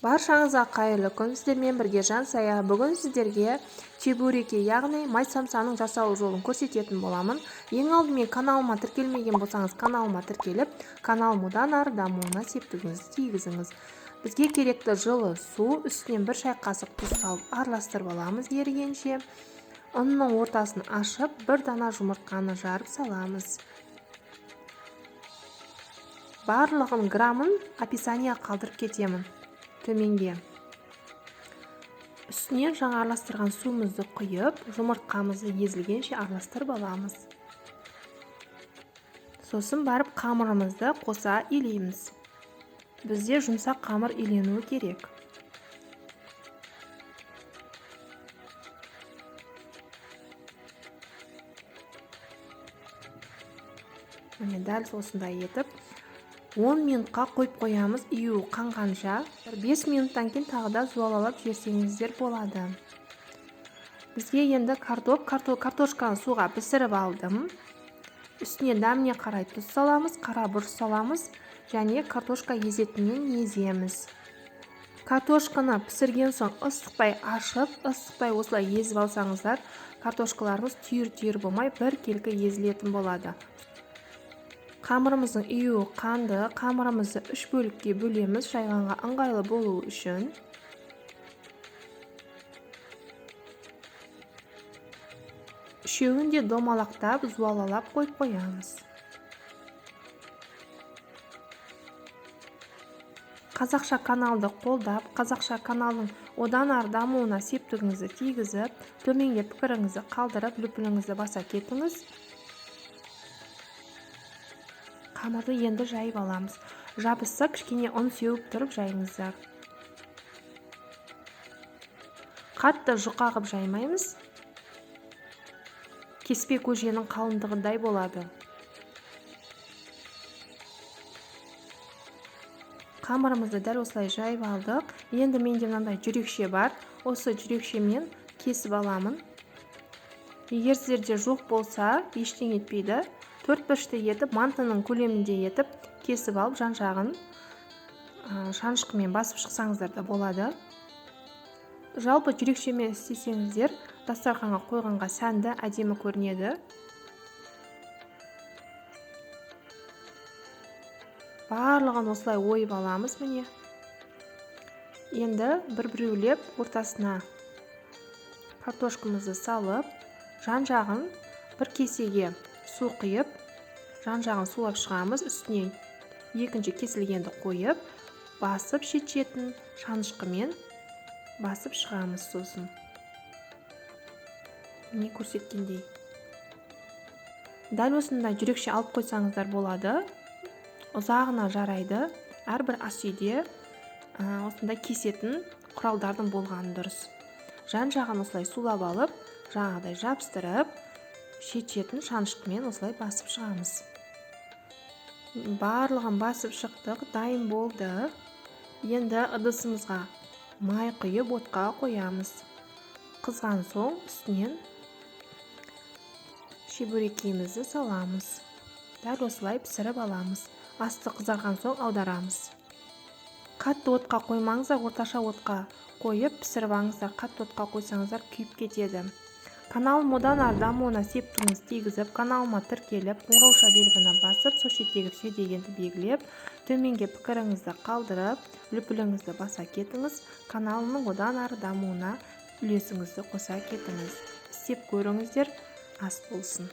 Баршаңызға қайырлы күн, сіздермен бірге Жансая. Бүгін сіздерге чебуреки, яғни май самсаның жасалу жолын көрсететін боламын. Ең алдымен каналыма тіркелмеген болсаңыз, каналыма тіркеліп, каналым одан ары дамуына септігіңізді тигізіңіз. Бізге керекті жылы су, үстінен бір шай қасық тұз салып араластырып аламыз ерігенше. Ұнның ортасын ашып, бір дана жұмыртқаны жарып саламыз. Барлығын грамын описание қалдырып кетемін төменге. Үстінен жаңа араластырған суымызды құйып, жұмыртқамызды езілгенше араластырып аламыз. Сосын барып қамырымызды қоса илейміз. Бізде жұмсақ қамыр иленуі керек. Міне дәл осындай етіп 10 минутқа қойып қоямыз, ию қанғанша. 5 минуттан кейін тағы да зуалалап жіберсеңіздер болады. Бізге енді картошканы суға пісіріп алдым. Үстіне дәміне қарай тұз саламыз, қара бұрыш саламыз және картошка езетінен еземіз. Картошканы пісірген соң ыстықтай ашып, ыстықтай осылай езіп алсаңыздар, картошкаларыңыз түйір-түйір болмай біркелкі езілетін болады. Қамырымыздың июі қанды, қамырымызды 3 бөлікке бөлеміз, жайғанға ыңғайлы болу үшін. Үшеуін де домалақтап, зуалалап қойып қоямыз. Қазақша каналды қолдап, қазақша каналдың одан ары дамуына септігіңізді тигізіп, төменге пікіріңізді қалдырып, лүпіліңізді баса кетіңіз. Қамырды енді жайып аламыз. Жабысса кішкене ұн сеуіп тұрып жайыңыздар. Қатты жұқа қып жаймаймыз. Кеспе көженің қалыңдығындай болады. Қамырымызды дәл осылай жайып алдық. Енді менде мынандай жүрекше бар. Осы жүрекшемен кесіп аламын. Егер сіздерде жоқ болса, ештеңе етпейді. Төрт бұрышты етіп, мантының көлемінде етіп, кесіп алып, жан-жағын шанышқымен басып шықсаңыздар да болады. Жалпы жүрекшемен істесеңіздер, дастарханға қойғанға сәнді, әдемі көрінеді. Барлығын осылай ойып аламыз міне. Енді бір-біреулеп ортасына картошкамызды салып, жан-жағын бір кесеге су құйып, жан-жағын сулап шығамыз. Үстіне екінші кесілгенді қойып, басып шет-шетін шанышқымен басып шығамыз сосын. Міне көрсеткендей. Дәл осындай жүрекше алып қойсаңыздар болады. Ұзағына жарайды. Әрбір ас үйде осындай кесетін құралдардың болғаны дұрыс. Жан-жағын осылай сулап алып, жаңағыдай жабыстырып, шет-шетін шанышқымен осылай басып шығамыз. Барлығын басып шықтық, дайын болды. Енді ыдысымызға май құйып отқа қоямыз. Қызған соң үстінен чебурекимізді саламыз. Дәл осылай пісіріп аламыз. Асты қызарған соң аударамыз. Қатты отқа қоймаңыздар, орташа отқа қойып пісіріп алыңыздар. Қатты отқа қойсаңыздар күйіп кетеді. Каналым одан ары дамуына септігіңізді тигізіп, каналыма тіркеліп, қоңырауша белгіні басып, сол шеттегі все дегенді белгілеп, төменге пікіріңізді қалдырып, лүпіліңізді баса кетіңіз. Каналымның одан ары дамуына үлесіңізді қоса кетіңіз. Істеп көріңіздер, ас болсын.